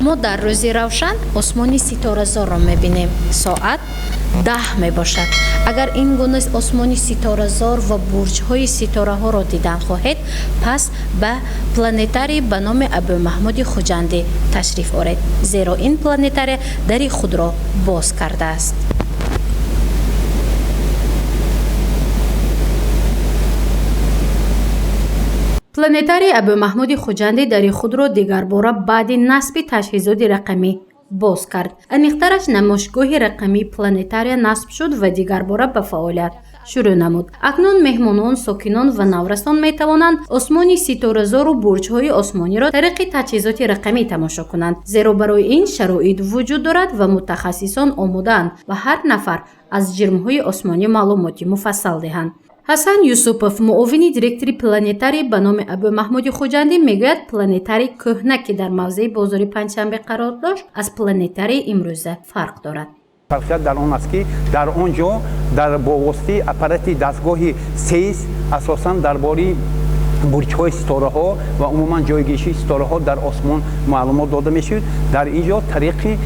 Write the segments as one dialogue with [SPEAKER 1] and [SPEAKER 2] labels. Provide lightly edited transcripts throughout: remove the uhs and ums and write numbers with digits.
[SPEAKER 1] Мо дар рӯзи равшан осмони ситоразорро мебинем. Соат 10 мебошад. Агар ин гуна осмони ситоразор ва бурҷҳои ситораҳоро дидан хоҳед, пас ба планетарий ба номи Абумаҳмуди Хуҷандӣ ташриф оред, зеро ин планетария дари худро боз кардааст. Планетарии Абумаҳмуди Хуҷандӣ дари худро дигарбора баъди насби таҷҳизоти рақамӣ боз кард. Аниқтараш, намоишгоҳи рақамии планетария насб шуд ва дигарбора ба фаъолият шурӯъ намуд. Акнун меҳмонон, сокинон ва наврасон метавонанд осмони ситоразору бурҷҳои осмониро тариқи таҷҳизоти рақамӣ тамошо кунанд, зеро барои ин шароит вуҷуд дорад ва мутахассисон омодаанд ва ҳар нафар аз ҷирмҳои осмонӣ маълумоти муфассал диҳанд. Ҳасан Юсупов, муовини директори планетарий ба номи Абумаҳмуди Хуҷандӣ, мегӯяд, планетарий кӯҳна, ки дар мавзеи бозори Панҷшанбе қарор дошт, аз планетарии имрӯза фарқ дорад.
[SPEAKER 2] Фарқият дар он аст, ки дар он ҷо дар бо воситаи аппарати дастгоҳи сейс асосан дар бораи бурҷҳои ситораҳо ва умуман ҷойгириши ситораҳо дар осмон маълумот дода мешуд. Дар ин ҷо тариқи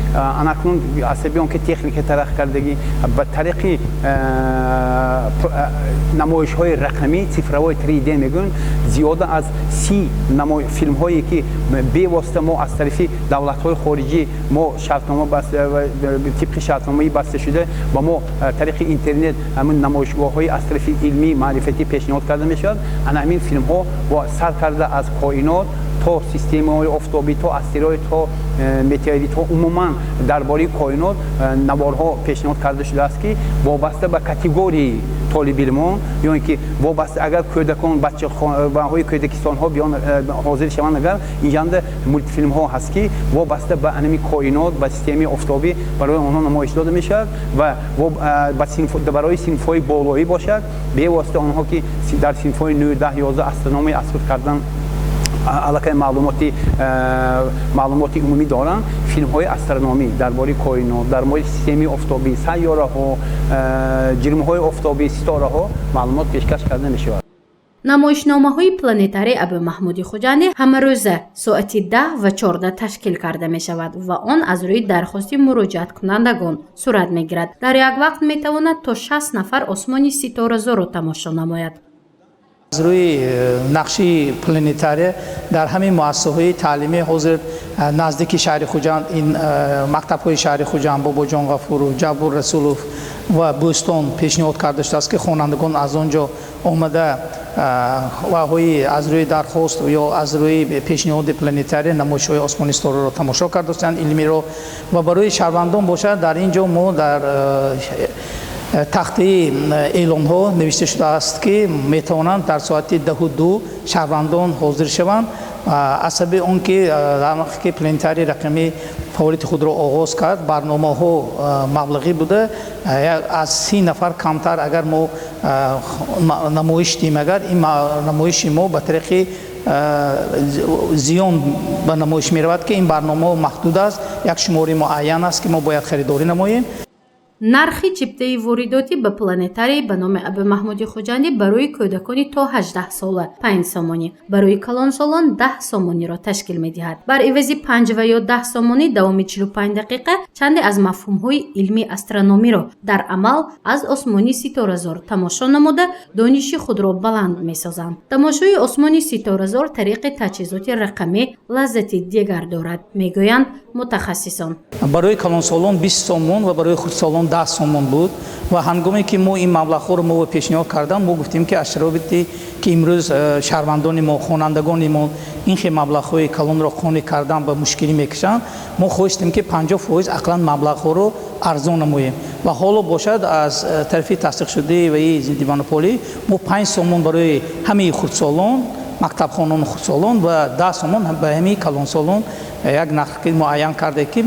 [SPEAKER 2] анакнун асаби он ки техника тараққӣ кардагӣ, ба тариқи намоишҳои рақамӣ, цифровой 3D мегӯянд, зиёда аз 30 филмҳое, ки бевосита мо аз тарафи давлатҳои хориҷӣ мо шартнома, тибқи шартномаи баста шуда ба мо тариқи интернет ҳамин намоишгоҳҳои аз тарафи илмӣ маърифатӣ пешниҳод карда мешавад. Ана ҳамин филмҳо сар карда аз коинот то системаҳои офтобӣ, то астероид, то метеоритҳо, умуман дар бораи коинот наворҳо пешниҳод карда шудааст, ки вобаста ба категорияи толибилмон ё ин ки вобаста агар кӯдакон, бачаҳои кӯдакистонҳо биён ҳозир шаванд, агар инҷанда мултифилмҳо ҳаст, ки вобаста ба анами коинот, ба системаи офтобӣ барои онҳо намоиш дода мешавад. Ва барои синфҳои болоӣ бошад, бевосита онҳо, ки дар синфҳои 9, 10, 11 астрономия аз худ кардан, аллакай маълумоти умумӣ доранд, филмҳои астрономӣ дар бораи коинот, дар бораи системаи офтобӣ, сайёраҳо, ҷирмҳои офтобӣ, ситораҳо маълумот пешкаш карда мешавад.
[SPEAKER 1] Намоишномаҳои планетарии Абумаҳмуди Хуҷандӣ ҳамарӯза соати 10 ва 14 ташкил карда мешавад ва он аз рӯи дархости муроҷиаткунандагон сурат мегирад. Дар як вақт метавонад то 60 нафар осмони ситоразорро тамошо намояд.
[SPEAKER 3] Аз рӯи нақши планетария дар ҳамин муассисаҳои таълимӣ ҳозир наздики шаҳри Хуҷанд, ин мактабҳои шаҳри Хуҷанд, Бобоҷон Ғафуров, Ҷаббор Расулов ва Бӯстон пешниҳод карда шудааст, ки хонандагон аз он ҷо омада ваҳои аз рӯи дархост ё аз рӯи пешниҳоди планетария намоишҳои осмони ситораро тамошо кардастанд, илмиро. Ва барои шаҳрвандон бошад, дар ин ҷо мо дар тахтаи эълонҳо навишта шудааст, ки метавонанд дар соати 10:02 шаҳрвандон ҳозир шаванд. Аз сабаби он ки дар вақте ки планетарии рақамӣ фаъолияти худро оғоз кард, барномаҳо маблағӣ буда, аз 30 нафар камтар агар мо намоиш диҳем, агар ин намоиши мо ба тариқи зиён ба намоиш меравад, ки ин барномаҳо маҳдуд аст, як шумори муайян аст, ки мо бояд харидорӣ намоем.
[SPEAKER 1] Нархи чиптаи воридотӣ ба планетарий ба номи Абумаҳмуди Хуҷандӣ барои кӯдакони то 18 сола 5 сомонӣ, барои калонсолон 10 сомониро ташкил медиҳад. Бар ивази 5 ва ё 10 сомонӣ давоми 45 дақиқа чанде аз мафҳумҳои илми астрономиро дар амал аз осмони ситоразор тамошо намуда, дониши худро баланд месозанд. Тамошои осмони ситоразор тариқи таҷҳизоти рақамӣ лаззати дигар дорад, мегӯянд мутахассисон.
[SPEAKER 3] Барои калонсолон 20 сомон ва барои хурдсолон 10 сомон буд. Ва ҳангоме ки мо ин маблағҳоро мо пешниҳод кардам, мо гуфтем, ки аз шароите ки имрӯз шаҳрвандони мо, хонандагони мо ин хел маблағҳои калонро қонеъ кардан ба мушкилӣ мекашанд, мо хоҳистем, ки 50% ақаллан маблағҳоро арзон намоем. Ва ҳоло бошад, аз тарафи тасдиқшудаи ваи зидди монополӣ мо 5 сомон барои ҳамаи хурдсолон, мактабхонону хурдсолон ва 10 сомон ба ҳамаи калонсолон як нархи муайян карде, ки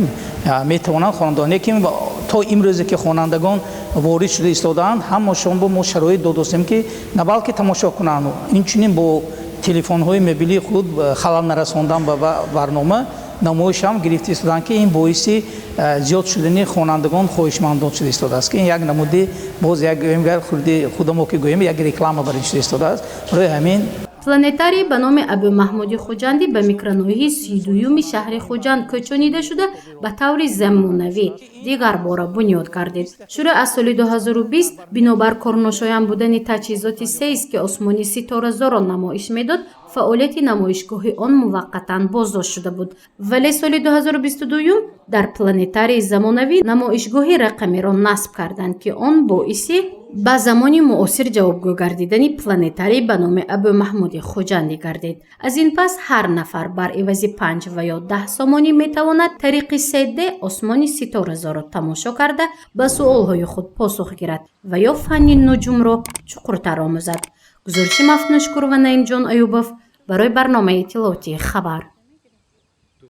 [SPEAKER 3] метавонанд хонандагон. Лекин то имрӯзе ки хонандагон ворид шуда истодаанд, ҳамашон бо мо шароит додостем, ки на балки тамошо кунанд, инчунин бо телефонҳои мобилии худ халал нарасондан ба барнома намоишам гирифта истоданд, ки ин боиси зиёд шудани хонандагон, хоҳишмандон шуда истодааст, ки ин як намуди боз як гӯем, хурди худамо ки гӯем, як реклама бар ин шуда истодааст. Барои ҳамин.
[SPEAKER 1] Планетарий ба номи Абӯмаҳмуди Хуҷандӣ ба микроноҳияи 32-юми шаҳри Хуҷанд кӯчонида шуда, ба таври замонавӣ дигарбора бунёд гардид. Шурӯъ аз соли 2020, бинобар корношоям будани таҷҳизоти сейс, ки осмони ситоразоро намоиш медод, фаъолияти намоишгоҳи он муваққатан боздошт шуда буд. Вале соли 2022 дар планетарии замонавӣ намоишгоҳи рақамиро насб карданд, ки он боиси ба замони муосир ҷавобгӯ гардидани планетарий ба номи Абӯмаҳмуди Хуҷандӣ гардид. Аз ин пас ҳар нафар бар ивази 5 ва ё 10 сомонӣ метавонад тариқи 3D осмони ситоразоро тамошо карда, ба суолҳои худ посух гирад ва ё фанни нуҷумро чуқуртар омӯзад. Гузориши Мафтунашукур ва Наимҷон Аюбов барои барномаи иттилоотии «Хабар».